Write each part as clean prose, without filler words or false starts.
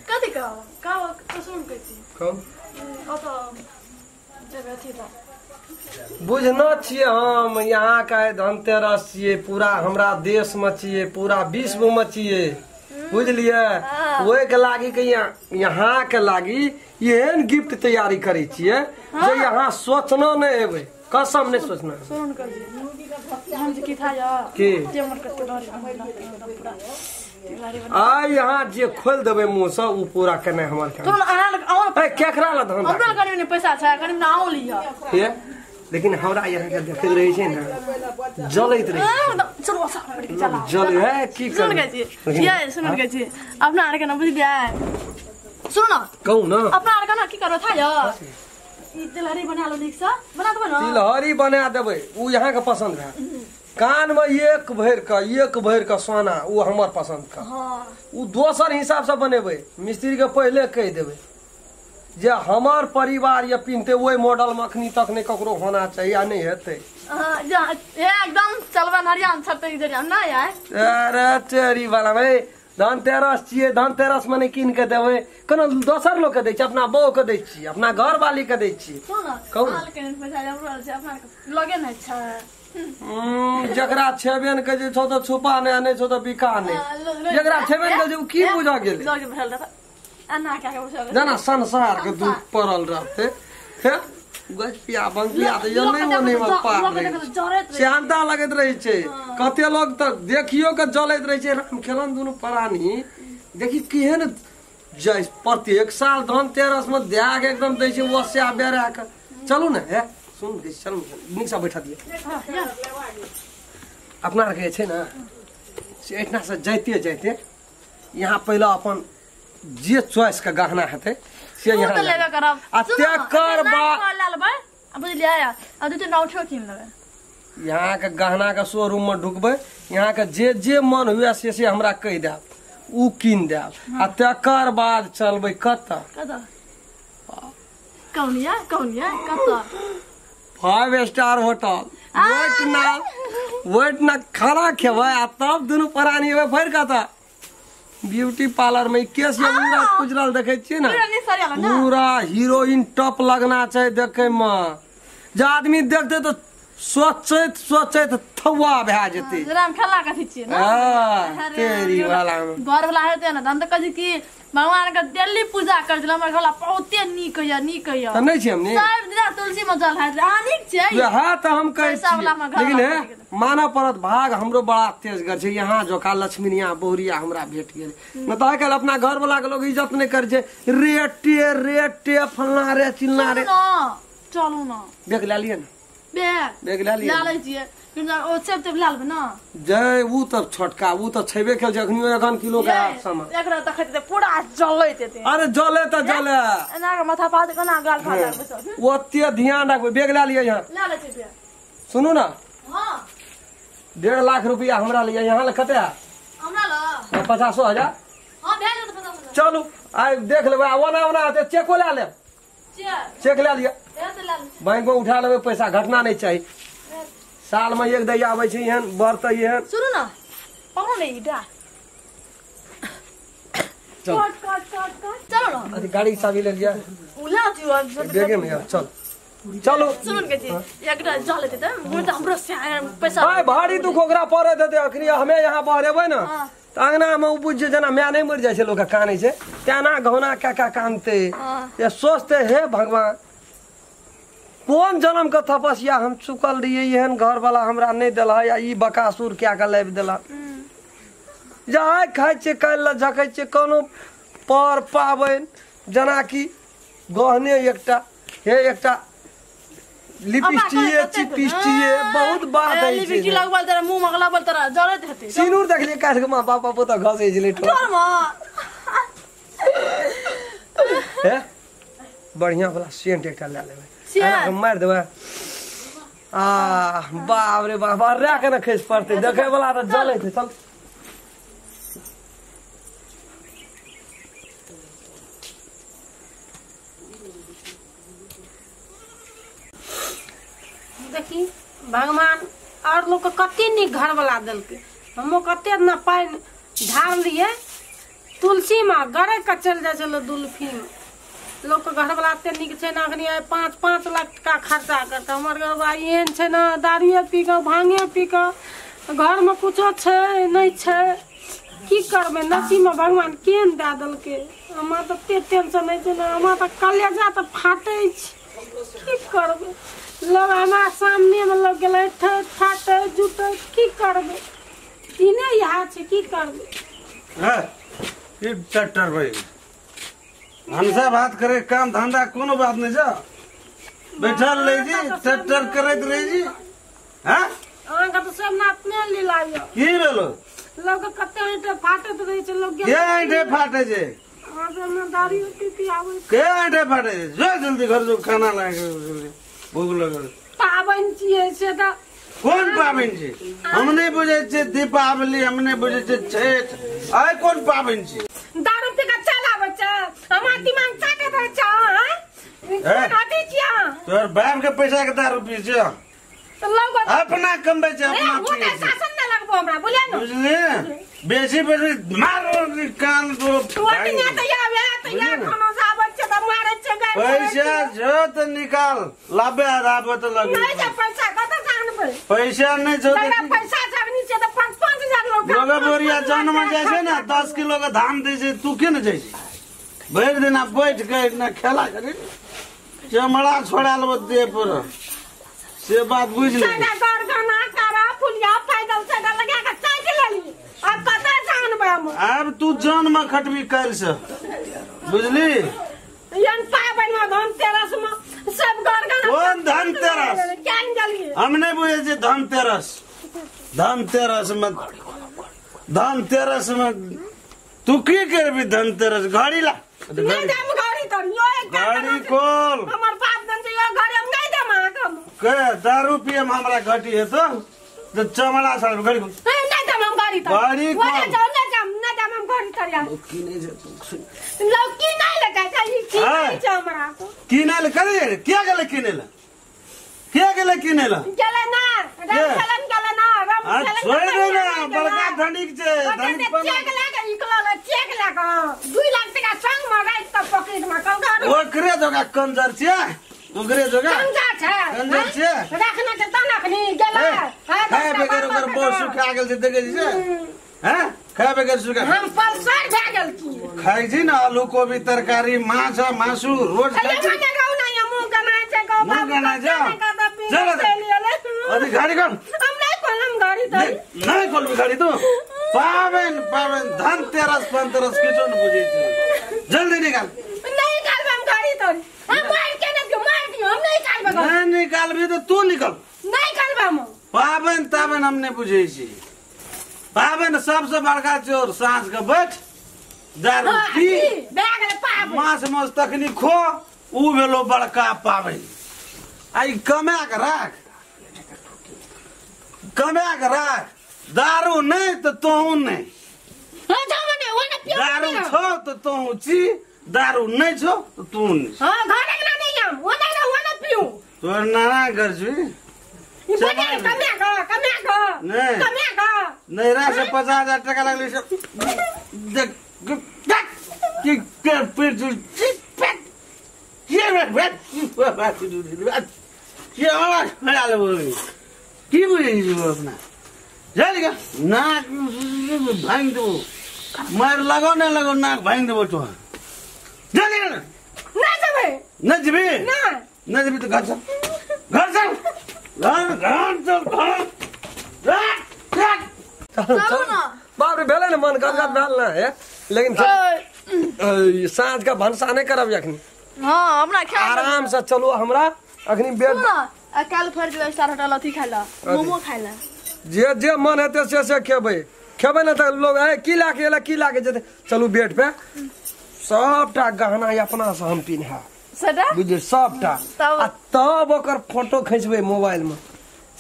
कथि कहब कहब तो सुन के छी कहू ओतऽ जेबै अथी लए बुझना छियै हम यहाँ के धनतेरस छियै पूरा हमरा देश में छियै पूरा विश्व में छियै बुझलियै ओहि के लागी के यहाँ के लागी एहन गिफ्ट तैयारी करै छियै जे यहाँ सोचना नहि हेबै कसम नहि सोचना। सुन कर हम जे की था या की जे हमर कते डर पूरा आ यहाँ जे खोल देबै मुँह से उ पूरा केनाइ हमर काम। तुम अहाँ ए केकरा ला धन हमरा कनी ने पैसा छै कनी ने आउ लिअ हे लेकिन हमरा यहाँ के देखैत रहै छै ने जलैत रहै चलो अच्छा चला जल है की सुन के छी ये सुन के छी अपना आर के ना बुझलियै सुन न कहू न अपना आर के ना की करब था या ई तिलहरी बना लो नीक से बना देबै न तिलहरी बना देबै उ यहाँ के पसंद है कान में एक भरि के सोना उ हमर पसंद का। हां उ दोसर हिसाब से बनेबै मिस्त्री के पहले कहि देबै जे हमर परिवार ये पिन्हते ओहि मॉडल में अखनी तक नहीं ककरो होना चाहिए आ नहीं हेतै। एकदम चलबन हरियाण छते जरिया ना यार। अरे तेरी वाला भाई धनतेरस छियै धनतेरस में नहीं कीन के देबै कोनो दोसर लोग के दै छियै अपना बहू के दै छियै अपना घर वाली के दै छियै। कहू लगे नहीं छै जकरा छेबे ने के छौ तऽ छुपा नहि नहि छौ तऽ बिका नहि जकरा छेबे ने के की बुझऽ गेलै जेना संसार के दुख पड़ल रहते हे गछपिया बंकिया तऽ एने ओने मे पार रहै श्यामता लगैत रहै छै कते लोग तऽ देखियो के जलैत रहै छै। राम खेलन दुनू प्राणी देखी केहन जय प्रत्येक साल धनतेरस में दए के एकदम दै छै ओस्या बेरा के। चलू ने हे सुन चलू नीक से बैठा दिए अपना आरके छै ने से एहिठिना से जाइते जाइते यहाँ पहिले अपन जे चॉइस के गहना हेतै से यहाँ लेबे करब आ तेकर बाद लए लेबै आ बुझलियै आ दू तीन औठो कीन लेबै। यहाँ के गहना के शोरूम में ढुकबै यहाँ के जे जे मन हुए से हमरा कहि देब उ कीन देब आ तेकर बाद चलबै कतऽ कतऽ कौनिया कौनिया कतऽ 5 स्टार होटल वेट ना खाना खेबै आ तब दुनू प्राणी एबै फेर कतऽ ब्यूटी पार्लर में केस ये पूरा उजरल देखे छियै ने पूरा हीरोइन टॉप लगना छै देखे में जे आदमी देखते तो सोचैत सोचैत थौआ भए जेतै। राम खेला कथी छियै ने हां तेरी वाला घर वाला हेतै ने तहन तऽ कहै कि भगवान के डेली पूजा कर छलै हमर घरवाला बहुते नीक होइया नीक होइया तऽ नहि छै हमनी सब दिना तुलसी में जल है अहाँ नीक छियै वएह तऽ हम कहै छियै लेकिन हे मानऽ पड़त भाग हमरो बड़ा तेजगर छै यहाँ जोका लक्ष्मीनिया बहुरिया हमरा भेट गेल न तऽ आइ काल्हि अपना घर वाला के लोग इज्जत नहि करै छै रेटे रेटे फलना रे चिलना रे। चलू न देख लए लिअ ने बैग लए लिअ लए लै छियै ओ चेप तेप लए लेबै न जय उ तऽ छोटका उ तऽ छेबे केल छै अखनियो एखन किलो के हाथ सामान एकरा देखैत तऽ पूरा जलैत हेतै। अरे जले तऽ जले एना के माथा पात केना गाल फाट बैसल ओते ध्यान राखबै बैग लए लिअ यहाँ लए लै छियै बैग। सुनू न हां 1.5 लाख रुपया हमरा लिअ यहाँ लए कते हमरा ल 50,000 हां भए जेतै 50,000। चलू आइ देख लेबै ओना ओना हेतै चेको लए लेब चेक लए लिअ बैंक में उठा लेबै पैसा घटना नहीं चाहिए साल में एक दैया आबै छै एहन बढ़तै एहन। सुनू न पकड़ू ने ई डा चल कट कट कट कट चलो न अथी गाड़ी के चाबी ले लिया उ ला दियो बैगे में चल चलो। सुनू के जी एकटा जल हेतै त मुँह त हमरो पैसा भाई भारी दुख ओकरा पड़े देतै अखनी हमे यहाँ बहरेबै न तऽ अंगना में उ बुझ जेना माय नहि मरि जाइ छै लोक कानै छै तेना गहना का का कानते ये सोचते हे भगवान कोन जन्म के तपस्या हम चुकल रहियै एहन घर वाला हमरा नहि देला या ई बकासुर क्या के लाबि देला जे आइ खाइ छियै काल्हि लए झकै छियै कोनो पर पाबनि जेनाकि गहने एकटा हे एकटा लिपस्टिक चिपिस्टिक बहुत बात है लिपस्टिक लगबल तोरा मुंह में लगबल तोरा जरैत हेतै। सिनूर देखलियै काल्हि के माँ बाप पुतोह घसै छलै ठोर में हे बढ़िया वाला सेंट एकटा लए लेबै मारि देबै आ बाप रे बाप अर्रा के ने खसि पड़तै देखै वाला तऽ जलैत है। चल देखी भगवान और लोग के कते नीक घर वाला देलकै हमो कते ना पानि ढार लिए तू तुलसी में गड़े के चलि जाइ छलै दुल्फी में। लोक के घरवला एते नीक छै ने अखनी आइ 5-5 लाख टका खर्चा करतै। हमर घरवला एहन छै ने दारुए पी कऽ भांगे पी कऽ घर में कुछो छै नहि छै। की करबै नसीब में भगवान केहन दए देलकै। हमरा तऽ एते टेंशन होइ छै ने, हमरा तऽ कलेजा तऽ फाटै छै। की करबै लोग हमरा सामने में लोग गेलै फाटै जुटै, की करबै ई नहि इएह छै, की करबै। की ट्रैक्टर भाई हमसा बात करे काम धंधा कोनो बात नहीं जा बैठल रही जी ट्रैक्टर करैत रही जी। हां अहाँ के तो सब ना अपने लीला यो की भेलो लोग कते ऐंठे फाटैत रहे छै लोग के ऐंठे फाटे छै। अहाँ सब ना दारू पी पी आबै के ऐंठे फाटे छै। जो जल्दी घर जो खाना लागे जल्दी भूख लगल। पाबनि छियै से तऽ कोन पाबनि छै हम नहीं बुझै छियै दीपावली, हम नहीं बुझै छियै छठ, आइ कोन पाबनि छै। दारू पी के चल आबै छै हमरा दिमाग चाटैत रहै छै। अहाँ कोन अथी छियै अहाँ? तोहर बाप के पैसा के दारू पी छै तऽ लोग अपना कमबै छै अपना ओ तऽ शासन नहि लगबो हमरा बुझलियै ने। बुझलियै बेसी बेसी मारो कान तो अथी तऽ आबै तऽ या कोनो से आबै छै तऽ मारै छै गारि। पैसा जो तऽ निकाल लाबे आबे तऽ लगे नहि छै पैसा कतऽ से आनबै। पैसा नहीं छौ तकरा पैसा छगनी छै तऽ 5-5 हजार लोग लोग बोरिया जन्म जाइ छै ने 10 किलो के धान दै छै तू के ने जाइ छै। भरि दिना बैठ के ना खेला करी चमड़ा छोड़ा लेबो देह पर से बात बुझ ले। घर गाना करा फुलिया पैदल से लगा के चाटि लेली अब कतऽ से आनबै हम। आब तू जन में खटबी काल्हि से बुझली। यन पाबनि में धनतेरस में सब घर गाना कोन धनतेरस क्या गेलियै हम नहीं बुझै छियै धनतेरस। धनतेरस में धनतेरस में तू की करबी धनतेरस घड़ी ला नहीं देम घड़ी तो यो एक घड़ी खोल हमर बाप दन छै यो घड़ी हम नहीं देम अहाँ के। के दारू पियम हमरा घटी हेतो तो चमड़ा साल घड़ी खोल। नहीं देम हम घड़ी तो घड़ी खोल नहीं देम नहीं देम हम घड़ी तो यार की नहीं छै लोग की नहीं लगा छै ई की नहीं छै हमरा किनै ले करे किया गेलै किनै ले किया गेलै किनै ले गेलै ना राम चलन गेलै ना राम चलन छोड़ दे ना बड़का धनिक छै धनिक पर चेक लगा निकलल चेक लगा 2 लाख टका संग में राख त पॉकेट में कल घर ओकरे जोगा कंजर छै ओकरे जोगा कंजर छै कंजर छै रखना छै त नखनी गेलै। हां खाय बगैर ओकर बहुत सुखा गेल छै देखै छी हां खाय बगैर सुखा हम पल्सर भए गेल की खाइ छी ना आलू कोबी तरकारी माछ मासु रोज खाइ छी। मुंह गनाय छै गौ मुंह गनाय छै चल अरे गाड़ी खोल हम नहीं खोलम गाड़ी तो नहीं खोलबी गाड़ी तू पाबनि पाबनि धनतेरस पनतेरस किछो न बुझै छै जल्दी निकाल। नहीं निकालब हम गाड़ी तो हम मार के न दियो मार दियो हम नहीं निकालब। नहीं निकालबी तो तू निकल नहीं निकालब हम पाबनि ताबनि हम नहीं बुझै छी। पाबनि सबसे बड़का चोर साँझ के बैठ दारू पी माछ माछ तखनी खो उ भेलो बड़का पाबनि। आई कमा के राख कमा के राख दारू नहीं तो तोहू नहीं दारू छो तो तोहू छी दारू नहीं छो तो तू नहीं। हां घर अंगना नहीं हम वो नहीं वो न पीऊ तोर नाना घर छी कमा के कमा के नहीं कमा के नैरा से 50,000 टका लगली से देख की के पेट ये बैठ बात ये आवाज फैला बोली की बुझै छी अपना जानि गे नाक भांग देबो मार लगो न लगो नाक भांग देबो तो जानि गे ना जेबै न जेबी ना न जेबी तो घर चल घर चल घर घर चल घर चल बाप रे भेलै ने मन गदगद भेल ना हे। लेकिन साँझ का भनसा नहीं करब अखनी। हां हमरा खाय आराम से चलो हमरा अखनी बेड ना काल फर जो स्टार होटल अथी खाइला मोमो खाइला जे जे मन हेतै से से खेबै खेबै ना त लोग ए की लाके एला की लाके जेतै। चलू बेड पे सबटा गहना अपना से हम पिन्हा सदा बुझलियै सबटा आ तब ओकर फोटो खिंचबै मोबाइल में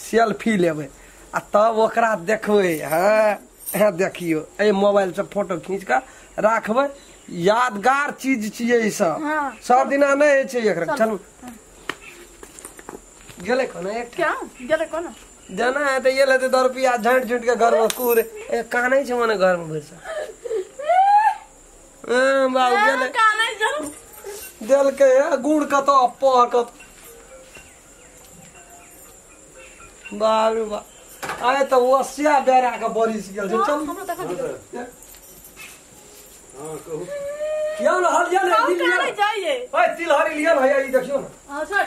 सेल्फी लेबै आ तब ओकरा देखबै। हां हां देखियो ए मोबाइल से फोटो खींच के राखबै यादगार चीज छियै ई सब। सब दिना नहीं होइ छै एकरा। चलू गेलै कोना एक क्या गेलै कोना देना है तो ये लेते 2 रुपया झाँट झूट के घर में कूद ए कानै छै मने घर में भरि। बाबू गेलै कानै चल देलकै गुड़ कतौ पह कतौ बाप रे बाप आइ तऽ ओसिया बेरा के बरिस गेल छै चल हमरा देखा दियौ हां कहू यौ न हरिया ने कानै जाइए ओए तिलहरी लिअ न हैया ई देखियौ न हां सर